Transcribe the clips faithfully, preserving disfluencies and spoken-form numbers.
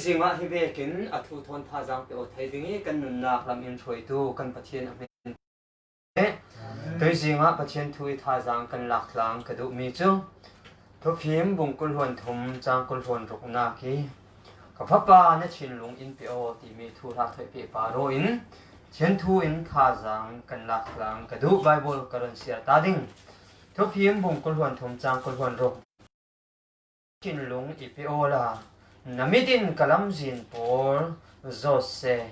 Zingah hi vekin a thu thawn thazaang pe aw thei ding i kan nunnak lam in hruaitu kan Pathian a hmin. Tui zingah Pathian thu i thazaang kan lak tlang ka duhmi cu Thufim bung kul hluan thum cang kul hluan ruknak i ka fapa na thinlung in pe aw timi thu hla thoih pehpa raw in Pathian thu in thazaang kan lak tlang ka duh Baibal ka run siar ta ding. Thufim bung kul hluan thum cang kul hluan ruk. Thinlung i pe aw la, na mit in ka lamzin pawl zawt seh.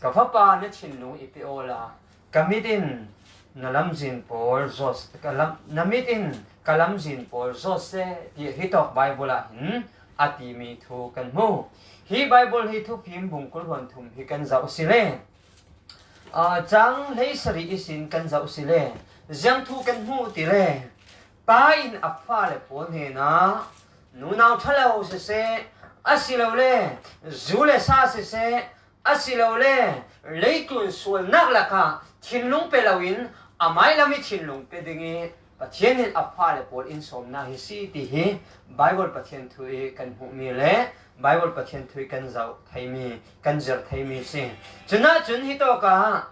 Ka fapa na thinlung i pe aw la, ka mit in na lamzin pawl zawt, ka lam, na mit in ka lamzin pawl zawt seh, tiah hi tawk Baibal ah hin a timi thu kan hmu. Hi Baibal hi Thufim bung kul hluan thum hi kan zoh si le. Aa, cang hleisarih ihsin kan zoh si le, ziang thu kan hmuh ti le, pa in a fale pawl hnenah, nunau ṭhalo siseh, asilole zu le sa siseh, asilole leitlun sualnak lakah thinlung pe loin a mailam i thinlung pe ding i Pathian in a fale pawl in sawmnak hi si ti hi Baibal Pathian thu i kan hmuhmi le Baibal Pathian thu i kan zoh theimi, kan zir theimi si. Cunah cun hi tawkah,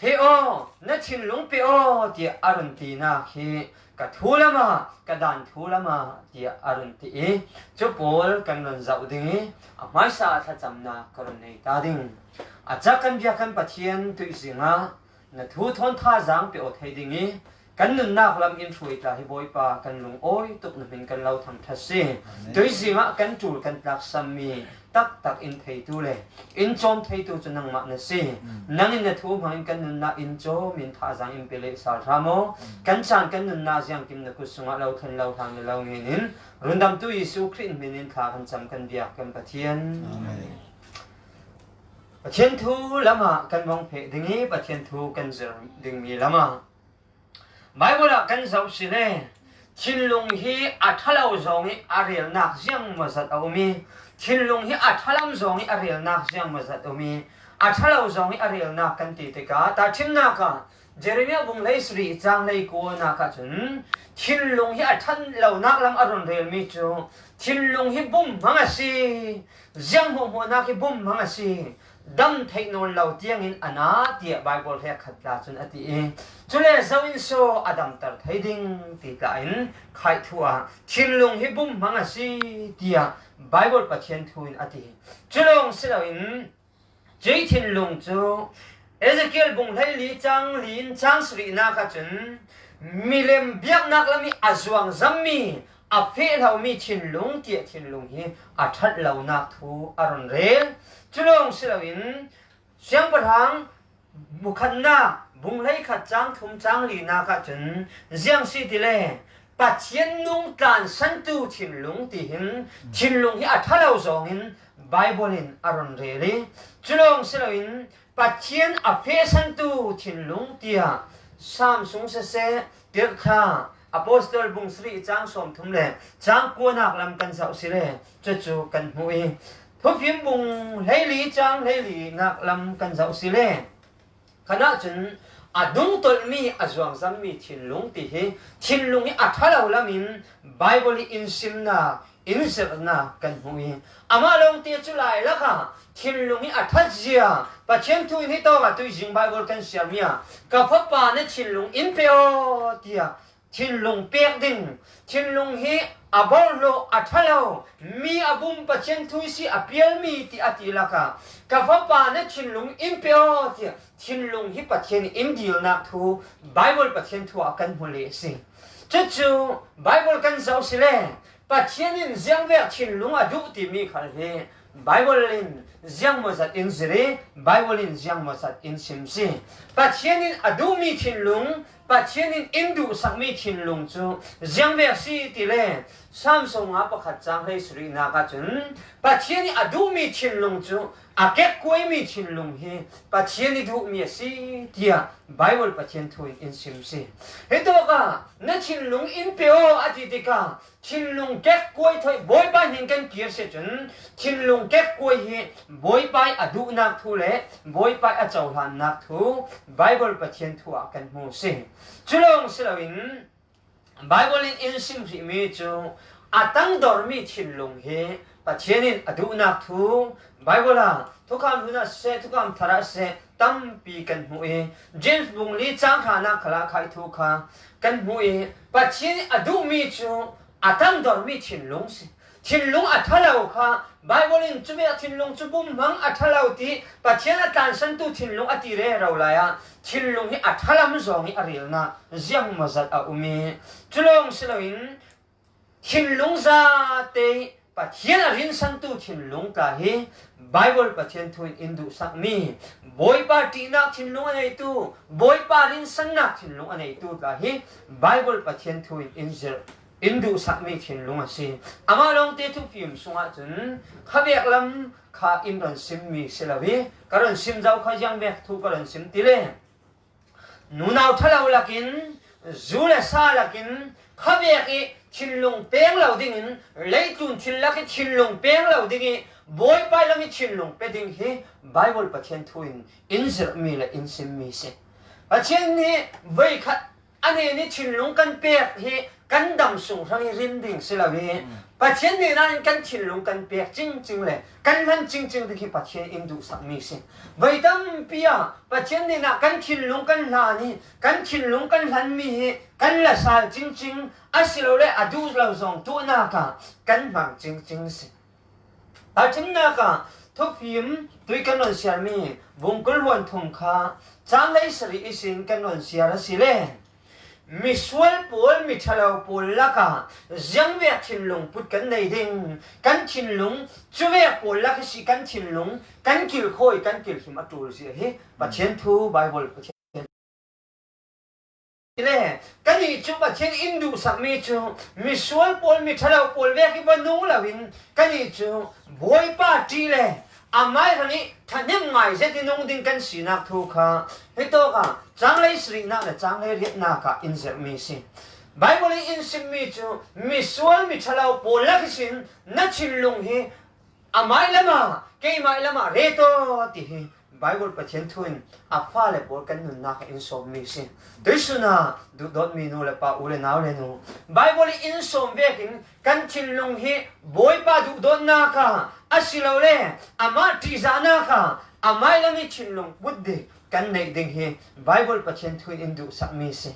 "Pe aw, na thinlung pe aw," tiah a run tinak hi ka thu lamah, ka dan thu lamah, tiah a run ti i cu pawl kan run zoh ding i a hmaisa ah thlacamnak ka run nei ta ding. A cak kan bia kan Pathian tuih zingah na thu thawn thazaang pe aw thei ding i kan nunnak lam in hruai tla hi Bawipa kan lungawi tuk na hmin kan lo thangṭhat si. Amen. Tui zingah kan ṭul kan tlaksammi taktak in theitu le in cawm theitu cu nangmah na si. Mm. Nang in na thu hmangin kan nunnak in cawm in thazaang in pe leh sal hram aw. Mm. Kan caan kan nunnak ziangkim na kut sungah lo thlen lo hlang na lo ngen in rundamtu Jesuh Khrih hmin in thla kan cam kan biak kan Pathian. Amen. Pathian thu lamah kan vong pheh ding i Pathian thu kan zir dingmi lamah Baibal ah kan zoh si le, thinlung hi a ṭhalo zong i a relnak ziangmawzat a um i, thinlung hi a ṭhalam zong i a relnak ziangmawzat a um i, a ṭhalo zong i a relnak kan ti tikah tahṭhimnak ah Jeremiah bung hleisarih cang hleikuanak ah cun thinlung hi a ṭhat lonak lam a run relmi cu thinlung hi bum hmang a si, ziang hmuahhmuahnak hi bum hmang a si, dam theih nawn lo tiangin a na, tiah Baibal hrekkhat tla cun a ti i, cule zo in so a damter thei ding ti tla in khaih thu ah thinlung hi bum hmang a si, tiah Baibal Pathian thu in a ti. Cu lawng si loin, cuih thinlung cu Ezekiel bung hleili cang li in cang sarihnak ah cun milem biaknak lam i a zuangzammi, a feh hlomi thinlung tiah thinlung hi a ṭhat lonak thu a run rel. Cu lawng si loin, Siangpahrang bung khatnak, bung hleikhat cang thum cang linak ah cun ziang si ti le, Pathian nung tlansantu thinlung tihin thinlung hi a ṭhalo zongin Baibal in a run rel i, cu lawng si loin Pathian a fehsantu thinlung tiah Sam sung siseh, Tirhthlah, Apostol bung sarih cang sawmthum le cang kuanak lam kan zoh si le cucu kan hmuh i, Thufim bung hleili cang hleilinak lam kan zoh si le, khanah cun a dungtolhmi, a zuangzammi thinlung ti hi thinlung hi a ṭhalo lamin Baibal hi in simnak, in zirhnak kan hmuh i, amah lawngte cu lai lakah thinlung hi a ṭhatzia Pathian thu in hi tawkah tuizing Baibal kan siarmi ah, "Ka fapa na thinlung in pe aw," tiah thinlung pek ding, thinlung hi a bawlhhlawh, a ṭhalo, mi a bum, Pathian thu si a pialmi ti a ti lakah, "Ka fapa na thinlung in pe aw," tiah thinlung hi Pathian in dilnak thu Baibal Pathian thu ah kan hmu leh a si. Cucu Baibal kan zoh si le Pathian in ziangvek thinlung a duh timi khal hi Baibal in ziangmawzat in zir i Baibal in ziangmawzat in sim si. Pathian in a duhmi thinlung, Pathian in in duhsakmi thinlung cu ziangvek si ti le Sam sawmnga pakhat cang hleisarihnak ah cun Pathian in a duhmi thinlung cu a kekkuaimi thinlung hi Pathian i duhmi a si tiah Baibal Pathian thu in in sim si. Hi tawkah na thinlung in pe aw a ti tikah thinlung kekkuai thoih Bawipa hnen kan kir si cun thinlung kekkuai hi Bawipa i a duhnak thu le Bawipa i a cohlannak thu Baibal Pathian thu ah kan hmu si. Cu lawng si loin Baibal in in sim hrihmi cu a tangdormi thinlung hi Pathian in a duhnak thu Bible ah Thukham Hlun ah siseh, Thukham Thar ah siseh tampi kan hmuh i, James bung li cang hranak khal ah khaih thu kha kan hmuh i, Pathian in a duhmi cu a tangdormi thinlung si. Thinlung a ṭha lo kha Bible in cuvek thinlung cu bumhmang a ṭha lo ti, Pathian a tlansantu thinlung a ti rero lai ah, thinlung hi a ṭha lam zong i a rilnak ziangmawzat a um i, cu lawng si loin, thinlung zate Pathian a rinsantu thinlung tla hi Bible Pathian thu in in duhsakmi, Bawipa ṭihnak thinlung a neitu, Bawipa rinsannak thinlung a neitu tla hi Bible Pathian thu in in zirh, in duhsakmi thinlung a si. Amah lawngte thufim sungah cun khavek lam kha in ron simmi si lo hi, ka ron sim zo kha ziangvek thu ka ron sim ti le, nunau ṭhalo lakin, zu le sa lakin, khavek i thinlung peng lo dingin, leitlun thil lak i thinlung peng lo ding i, Bawipa lam i thinlung pe ding hi Bible Pathian thu in in zirhmi le in simmi si. Pathian nih voikhat a nih nih thinlung kan pek hi kan dam sung hrang i rin ding si lo hi. Pathian nih nain kan thinlung kan pek cingcing le kan hlan cingcing ding hi Pathian in duhsakmi si. Voi tampi ah Pathian nih nah kan thinlung kan hlan i kan thinlung kan hlanmi hi kan la sal cingcing, asilole a duh lo zong tuahnak ah kan hmang cingcing si. A ṭhimnak ah thufim tui kan ron siarmi bungkul huan thum kha cang lei sarih ihsin kan ron siar a si le, misual pawl, miṭhalo pawl lakah ziangvek thinlung put kan nei ding, kan thinlung cuvek pawl lak i si kan thinlung kan kilkhawi, kan kilhim a ṭul zia hi Pathian thu Bible Pathian le, kannih cu Pathian in duhsakmi cu misual pawl, miṭhalo pawl vek hi va nung loin kannih cu Bawipa ṭih le amai hrang i ṭhahnem ngai zet i nung ding kan sinak thu kha hitawk ah cang lei sarihnak le cang lei riatnak ah in zirhmi si. Bible in in simmi cu misual, miṭhalo pawl lak ihsin na thinlung hi amai lamah, keimai lamah ret aw ti hi Bible Pathian thu in a fale pawl kan nunnak ah in sawmmi si. Tuisun ah duhdawtmi nu le pa, u le nau le nu, Bible in in sawm vekin kan thinlung hi Bawipa duhdawtnak ah asilole amah ṭihzahnak ah amai lam i thinlung put dik kan neih ding hi Bible Pathian thu in in duhsakmi si.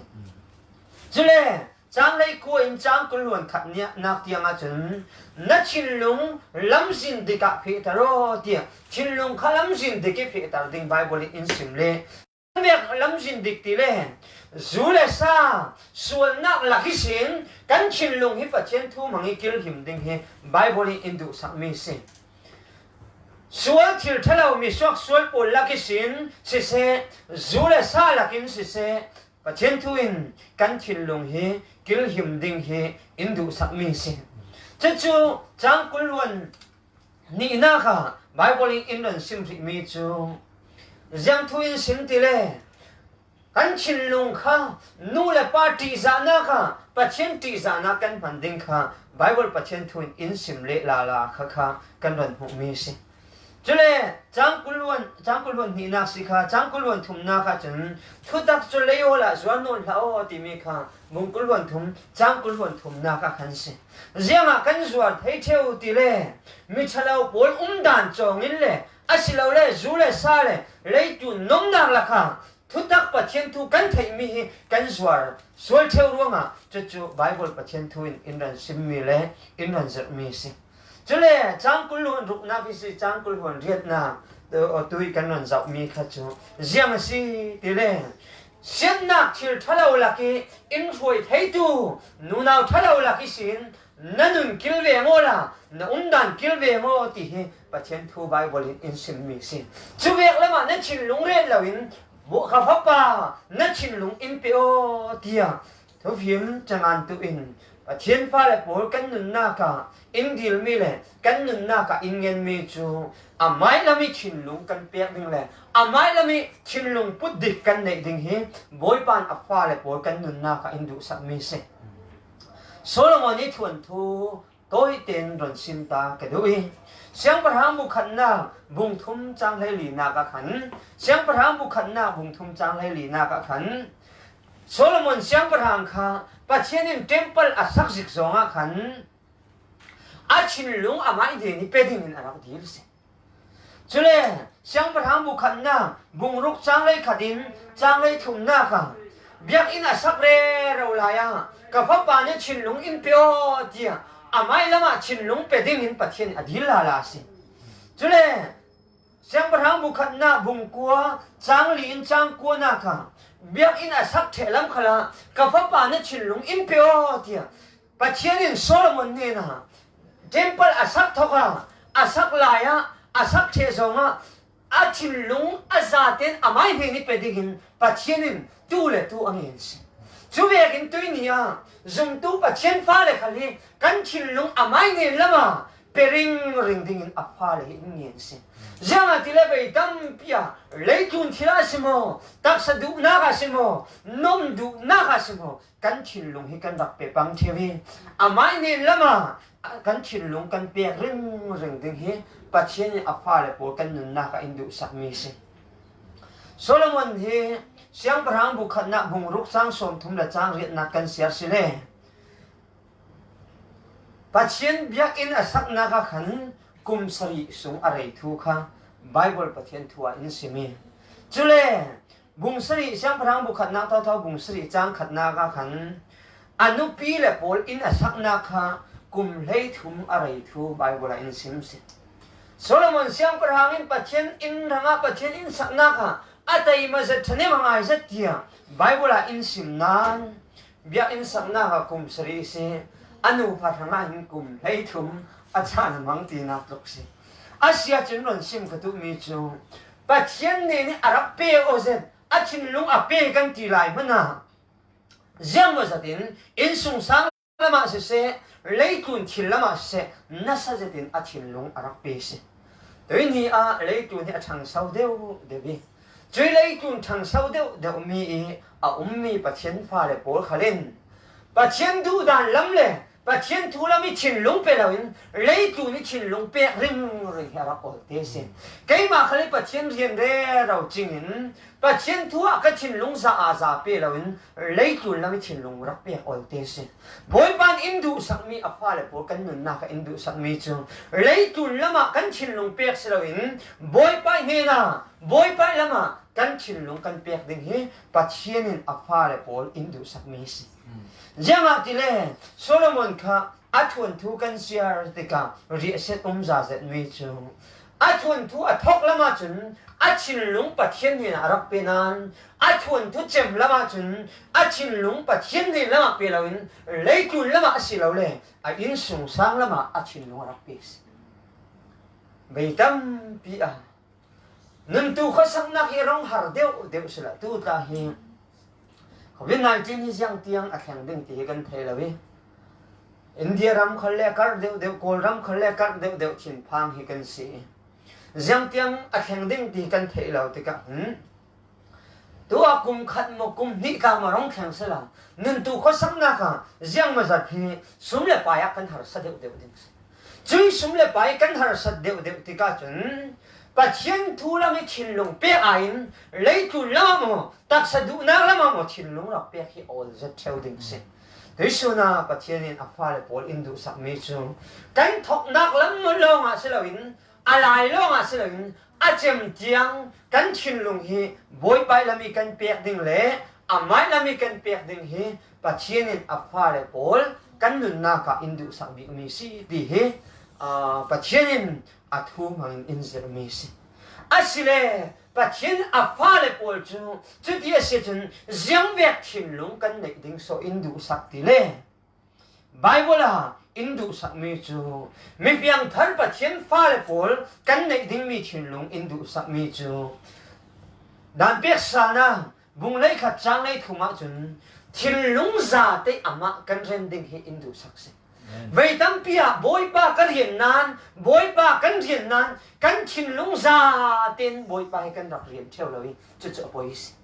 Cule cang lei kua in cang kul huan khat niahnak tiang ahcun na thinlung lamzin dik ah fehter aw tiah thinlung kha lamzin dik i fehter ding Bible in in sim le. Vek lamzin dik ti le zu le sa sualnak lak ihsin kan thinlung hi Pathian thu hmang i kilhim ding hi Bible in in duhsakmi si. Sual thil ṭhalo, misuak sual pawl lak ihsin siseh, zu le sa lakin siseh, Pathian thu in kan thinlung hi kilhim ding hi in duhsakmi si. Cucu cang kul huan hnihnak ah Bible in in ron sim hrihmi cu ziang thu in sim ti le, kan thinlung kha nu le pa ṭihzahnak ah Pathian ṭihzahnak kan hman ding kha Bible Pathian thu in in sim leh lala kha kha kan ron hmuhmi si. Cule cang kul huan, cang kul huan hnihnak si kha, cang kul huan thumnak ah cun thutak cu lei aw lah zuar nawn hlah aw timi kha bungkul huan thum, cang kul huan thumnak ah khan si. Ziangah kan zuar thei ṭheu ti le miṭhalo pawl umdan cawng in le asilole zu le sa le leitlun nomnak lakah thutak Pathian thu kan theihmi hi kan zuar sual ṭheu ruangah cucu Bible Pathian thu in in ran simmi le in ran zirhmi si. Cule cang kul huan ruknak ihsi cang kul huan riatnak tu, tu i kan ran zohmi kha cu ziang a si ti le, siatnak thil ṭhalo lak i in hruai theitu nunau ṭhalo lak ihsin na nun kil veng aw la, na umdan kil veng aw ti hi Pathian thu Bible in in simmi si. Cuvek lamah na thinlung ret loin, bu-, ka fapa, na thinlung in pe aw tiah thufim cangan tu in Pathian fale pawl kan nunnak ah in dilmi le kan nunnak ah in ngenmi cu amai lam i thinlung kan pek ding le amai lam i thinlung put dik kan neih ding hi Bawipa in a fale pawl kan nunnak ah in duhsakmi si. Solomon i thuanthu tawi tein ron sim ta ka duh i, Siangpahrang bu khatnak bung thum cang hleilinak ah khan, Siangpahrang bu khatnak bung thum cang hleilinak ah khan, Solomon siangpahrang kha Pathian in temple a sak zik zong ah khan, a thinlung amah hnen hi pe dingin a rak dil si. Cule Siangpahrang bu khatna bung ruk cang lei khatin cang lei thumna kha, biakinn a sak rero lai-ah ka fapa nih thinlung in pe aw, tiah amah lamah thinlung pe dingin Pathian a dil lala si. Cule Siangpahrang bu khatna bung kua cang li in cang kuana kha, biakinn a sak ṭheh lam khalah ka fapa nih thinlung in pe aw, tiah Pathian in Solomon hnenah temple a sak thawk a, a sak lai-ah, a sak ṭheh zongah a thinlung a zaten amah hnen hi pe dingin Pathian in tu le tu a ngen si. Cu vekin tuini ah zumtu Pathian fale khal hi kan thinlung amah hnen lamah pe ringring dingin a fale hi in ngen si. Ziangahtile bei tampi ah leitlun thil ah si maw, taksa duhnak ah si maw, nom duhnak ah si maw, kan thinlung hi kan rak pe pang ṭheu hi. Amah hnen lamah kan thinlung kan pek ringring ding hi Pathian in a fale pawl kan nunnak ah in duhsakmi si. Solomon hi Siangpahrang bu khatna bung ruk cang sawmthum le cang riatnak kan siar si le, Pathian biakinn a saknak ah khan kum sarih sung a rei thu kha Baibal Pathian thu ah in sim hi. Cule bung sarih, Siangpahrang bu khatnak thotho bung sarih cang khatnak ah khan a nupi le pawl inn a saknak kha kum hleithum a rei thu Baibal ah in sim si. Solomon Siangpahrang in Pathian inn hrangah Pathian inn saknak ah a taima zet ṭhahnem a ngai zet tiah Baibal ah in sim nain, biakinn saknak ah kum sarih si, a nupa hrangah hin kum hleithum a caan a mang tinak tluk si. A si ahcun run sim ka duhmi cu Pathian nih nih a rak pe aw zet, a thinlung a pe kan ti lai hmanh ah ziangmaw zetin innsungsang lamah siseh, leitlun thil lamah siseh, nasa zetin a thinlung a rak pe si. Tuini ah leitlun hi a ṭhangso deuh deuh i, cui leitlun ṭhangso deuh deuh mi i a ummi Pathian fale pawl khal in Pathian duhdan lam le Pathian thu lam i thinlung pe loin leitlun i thinlung pek ringring hi a rak ol te si. Keimah khal i Pathian rian rero cingin Pathian thu ah ka thinlung za aa za pe loin leitlun lam i thinlung rak pek ol te si. Bawipa in in duhsakmi a fale pawl kan nunnak ah in duhsakmi cu leitlun lamah kan thinlung pek si loin Bawipa hnenah Bawipa lamah kan thinlung kan pek ding hi Pathian in a fale pawl in duhsakmi si. Ziangahtile Solomon kha a thuanthu kan siar tikah riahsiat um za zetmi cu a thuanthu a thawk lam ahcun a thinlung Pathian hnenah a rak pe nain a thuanthu cem lam ahcun a thinlung Pathian hnen lamah pe loin leitlun lamah a si lo le a innsungsang lamah a thinlung a rak pe si. Bei tampi ah nuntu khuasaknak hi a rung har deuh deuh si lo. Tuta hi covid nineteen hi ziang tiang a thleng ding ti hi kan thei lo i, India ram khal le karh deuh deuh, Kawl ram khal le karh deuh deuh thinphang hi kan si i, ziang tiang a thleng ding ti kan theih lo tikah, hmm, tu ah kum khat maw, kum hnih ka maw rung thleng si lo. Nuntu khuasaknak ah ziangmazat hi sum le pai ah kan harsa deuh deuh ding si. Cui sum le pai kan harsat deuh deuh tikah cun Pathian thu lam i thinlung pek aiin leitlun lam ah maw, taksa duhnak lam ah maw thinlung rak pek hi awl zet ṭheu ding si. Tuihsun ah Pathian in a fale pawl in duhsakmi cu kan thoknak lam lawng ah si loin, a lai lawng ah si loin, a cem tiang kan thinlung hi Bawipa lam i kan pek ding le amah lam i kan pek ding hi Pathian in a fale pawl kan nunnak ah in duhsak bikmi si ti hi, aa, Pathian in a thu hmangin in zirhmi si. Asile Pathian a fale pawl cu cuti a si cun ziangvek thinlung kan neih ding so in duhsak ti le Baibal ah in duhsakmi cu mifiang thar Pathian fale pawl kan neih dingmi thinlung in duhsakmi cu Dan pek salna bung lei khat cang lei thum ahcun thinlung zate amah kan rian ding hi in duhsak si. Amen. Vei tampi ah Bawipa ka rian nain, Bawipa kan rian nain kan thinlung zaten Bawipa hi kan rak rian ṭheu lo i cucu a poi si.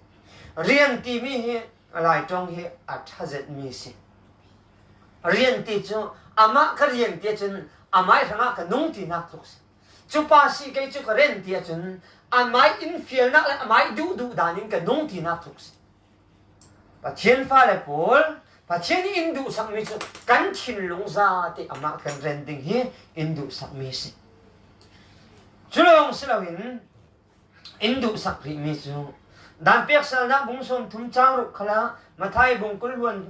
Rian timi hi a Lai ṭong hi a ṭha zetmi si. Rian ti cu amah ka rian ti ahcun amah hrangah ka nung tinak tluk si. Cupa si kei cu ka rian ti ahcun amah in fialnak le amah duhduh dan in ka nung tinak tluk si. Pathian fale pawl Pathian in duhsakmi cu kan thinlung zate amah kan ren ding hi in duhsakmi a si. Cu lawng si loin in duhsak rihmi cu Daan Piaksalnak bung sawmthum cang ruk khalah Mathai bung kul hluan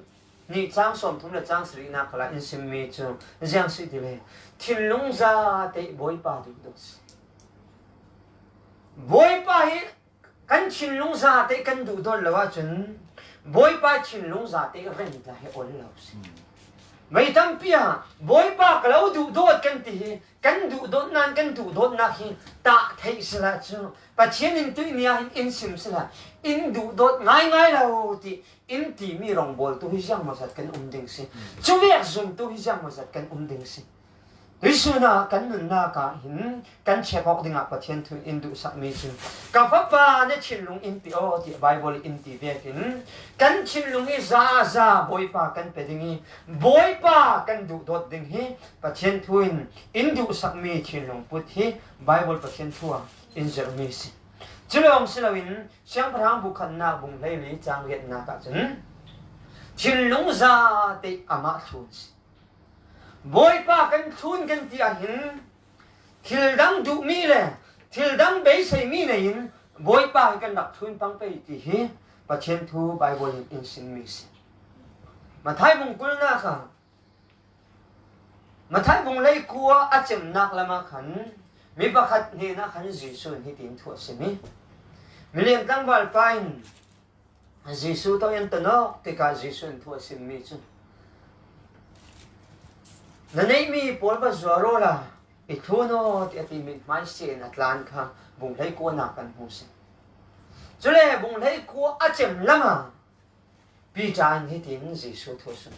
nih cang sawmthum le cang sarihnak khalah in simmi cu ziang si ti le thinlung zate Bawipa duhdawt si. Bawipa hi kan thinlung zate kan duhdawt lo ahcun Bawipa thinlung zate ren ta hi ol lo si. Vei tampi ah Bawipa ka lo duhdawt kan ti hi kan duhdawt nain kan duhdawtnak hi tah theih sila cu Pathian in tuih ni ah hin in sim sila in duhdawt ngaingai lo ti in timi rongbawltu hi ziangmawzat kan um ding si. Cuvek zumtu hi ziangmawzat kan um ding si. Tuisun ah kan nunnak ah hin kan check awk dingah Pathian thu in duhsakmi cu ka fapa na thinlung in pe aw tiah Baibal in ti vekin kan thinlung i za a za Bawipa kan pe ding i Bawipa kan duhdawt ding hi Pathian thu in in duhsakmi thinlung put hi Baibal Pathian thu ah in zirhmi si. Cu lawng si loin Siangpahrang bu khatnak bung hleili cang riatnak ah cun thinlung zate amah thlun si. Bawipa kan thlun kan ti ahhin thil dang duhmi le thil dang beiseimi nei in Bawipa hi kan rak thlun pang pei ti hi Pathian thu Baibal in in simmi si. Mathai bung kulnak ah Mathai bung leikua a cemnak lamah khan mi pakhat hnenah khan Jesuh in hitin thu a simi. Milian tlangvalpa in Jesuh tawh in tonawk tikah Jesuh in thu a simmi cu na neihmi pawl va zuar awla i thlun aw ti a ti mithmai si in a tlan kha bung hleikuanak kan hmu si. Cule bung hleikua a cem lamah Piter in hitin Jesuh thu a sung.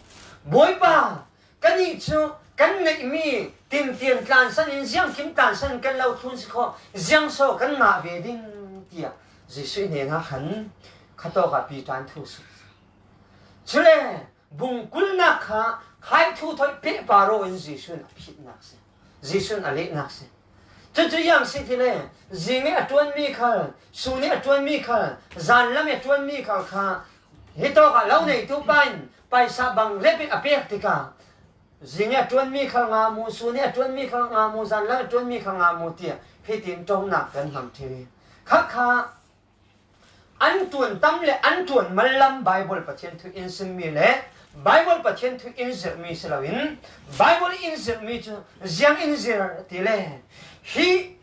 Bawipa, kannih cu kan neihmi tintian tlansan in ziangkim tlansan in kan lo thlun si kho, ziangso kan ngah ve ding tiah Jesuh hnenah khan khatawkah Piter in thu a sung. Cule bungkulnak kha khai thu thoih pehpar aw in Jesuh in a phitnak si. Jesuh in a lehnak si. Cucu ziang si ti le zing i a ṭuanmi khal, sun i a ṭuanmi khal, zanlam i a ṭuanmi khal kha hitawkah lo neitu pa in paisa bang rep i a pek tikah zing i a ṭuanmi khal nga mu, sun i a ṭuanmi khal nga mu, zanlam i a ṭuanmi khal nga mu tiah hitin ṭongnak kan hmang ṭheu i khakha an ṭuan tam le an ṭuan mal lam Baibal Pathian thu in simmi le Baibal Pathian thu in zirhmi si loin Baibal in zirhmi cu ziang in zirh ti le hi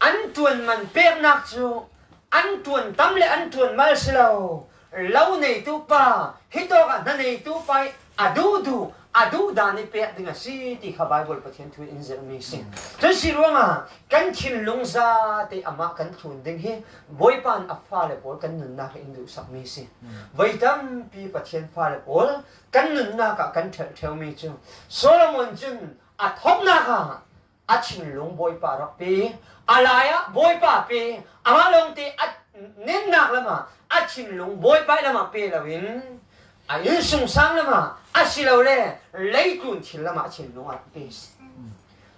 an ṭuan man peknak cu an ṭuan tam le an ṭuan mal si lo. Lo neitu pa, hitawkah hna neitu pa i a duhduh, a duhdan i pek ding a si ti kha Baibal Pathian thu in zirhmi si. Cun si ruangah kan thinlung zate amah kan thlun ding hi Bawipa in a fale pawl kan nunnak in duhsakmi si. Voi tampi Pathian fale pawl kan nunnak ah kan ṭhelh ṭheumi cu Solomon cun a thawknak ah a thinlung Bawipa rak pe, a lai ah Bawipa pe, amah lawngte a nennak lamah a thinlung Bawipa ih lamah pe loin a innsungsang lamah a si lo le leitlun thil lamah a thinlung a rak pe si.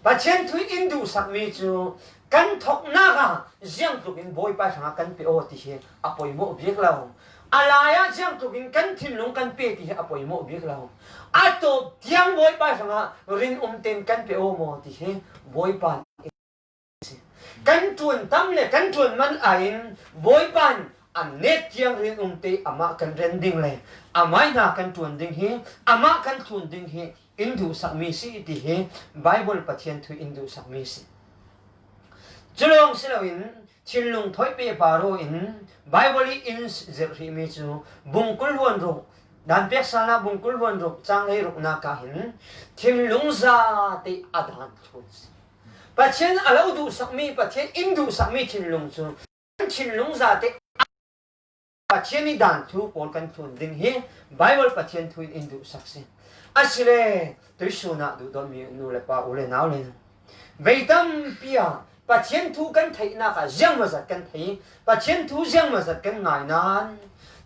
Pathian thu in duhsakmi cu kan thawknak ah ziangtluk in Bawipa hrangah kan pe aw ti hi a poimawh bik lo. A lai ah ziangtluk in kan thinlung kan pe ti hi a poimawh bik lo. A tawp tiang Bawipa hrangah rin um tein kan pe aw maw ti hi Bawipa in a si. Kan ṭuan tam le kan ṭuan man ah in Bawipa in a net tiang rin um te amah kan ren ding le amah hna kan ṭuan ding hi amah kan thlun ding hi in duhsakmi si ti hi Baibal Pathian thu in duhsakmi si. Cu lawng si loin thinlung thoih pehpar aw in Baibal i in zirh hrihmi cu bungkul hluan ruk, Daan Piaksalnak bungkul hluan ruk cang hlei ruknak ah hin thinlung zate a dan thlun si. Pathian a lo duhsakmi, Pathian in duhsakmi thinlung cu kan thinlung zate Pathian i dan thu pawl kan thlun ding hi Baibal Pathian thu in in duhsak si. Asile tuisun ah duhdawtmi nu le pa, u le nau le vei tampi ah Pathian thu kan theihnak ah ziangmawzat kan thei. Pathian thu ziangmawzat kan ngai nain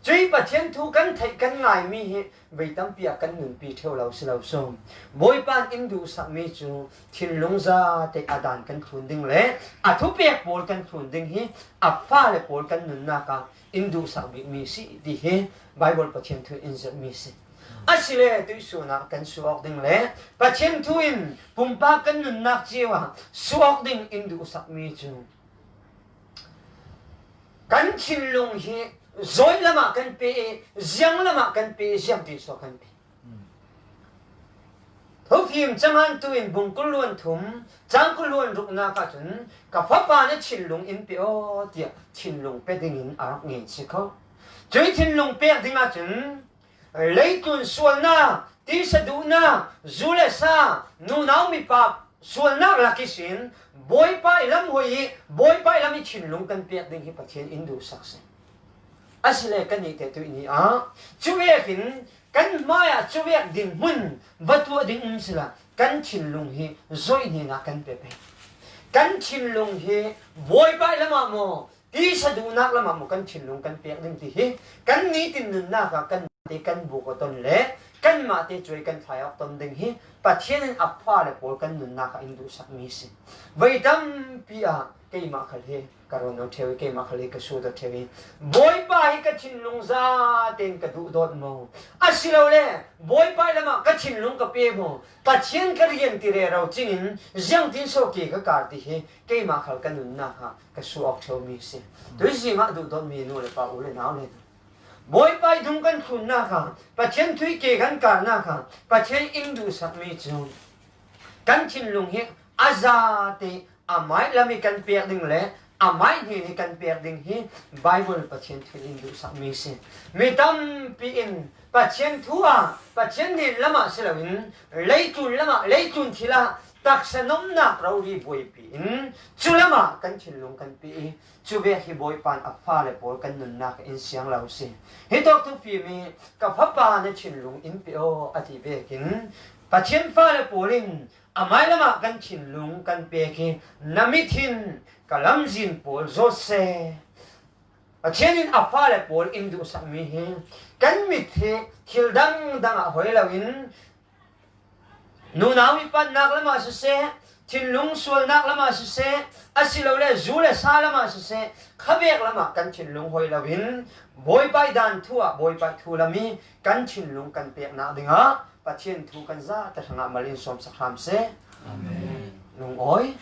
Cuih Pathian thu kan theih kan ngai mi hi vei tampi ah kan nunpi ṭheu lo si lo sung. Bawipa in in duhsak mi cu thinlung zate a dan kan thlun ding le a thupek pawl kan thlun ding hi a fale pawl kan nunnak ah in duhsak bik mi si ti hi Baibal Pathian thu in in zirh mi si. Asile tuihsun ah kan su awk ding le Pathian thu in pumpak kan nunnak cio ah su awk ding in duhsak mi cu kan thinlung hi zawih lamah kan pe i, ziang lamah kan pe i, ziang ti saw kan pe. Thufim cangan tu in bung kul luan thum, cang kul luan ruknak ah cun, "Ka fapa na thinlung in pe aw," tiah thinlung pe dingin a rak ngen si kho. Cuih thinlung pek ding ahcun, leitlun sualnak, tisa duhnak, zu le sa, nunau mipa sualnak lak ihsin Bawipa i lam hoi i Bawipa i lam i thinlung kan pek ding hi Pathian in duhsak si. Asile kan ite tuih ni ah cuvekin kan hmaiah cuvek dinhmun va tuah ding um sila kan thinlung hi zoih hnen ah kan pe pei. Kan thinlung hi Bawipa i lamah maw, tisa duhnak lamah maw kan thinlung kan pek ding ti hi kan nitin nunnak ah kan mahte kan buk a ton le kanmahte cuai kan thlai awk ton ding hi Pathian in a fale pawl kan nunnak ah in duhsak mi si. Vei tampi ah keimah khal hi ka rawn aw ṭheu i, keimah khal hi ka sut aw ṭheu i, Bawipa hi ka thinlung zaten ka duhdawt maw? Asilole Bawipa i lamah ka thinlung ka pe maw? Pathian ka rian ti rero cingin ziangtin saw ke ka kar ti hi keimah khal ka nunnak ah ka su awk ṭheu mi si. Tuizing ah duhdawt mi nu le pa, u le nau le Bawipa i dung kan thlunnak ah, Pathian thu i ke kan karnak ah Pathian in duhsak mi cu kan thinlung hi a zate a mai lam i kan pek ding le a mai hnen i kan pek ding hi Baibal Pathian thu in duhsak mi si. Mi tampi in Pathian thu ah, Pathian hnen lamah si loin leitlun lamah, leitlun thil ah taksa nomnak rori buaipi in cu lamah kan thinlung kan pe i, cuvek hi Bawipa in a fale pawl kan nunnak in siang lo si. Hitawk thufim i, "Ka fapa na thinlung in pe aw," a ti vekin Pathian fale pawl in a mai lamah kan thinlung kan pek i, "Na mit hin ka lamzin pawl zawt seh." Pathian in a fale pawl in duhsak mi hi kan mit hi thil dangdang ah hoi loin, nunau i pannak lamah siseh, thinlung sualnak lamah siseh, asilole zu le sa lamah siseh, khavek lamah kan thinlung hoi loin Bawipa i dan thu ah Bawipa i thu lam i kan thinlung kan peknak dingah Pathian thu kan zate hrangah mal in sawmsak hram seh. Amen. Lungawi.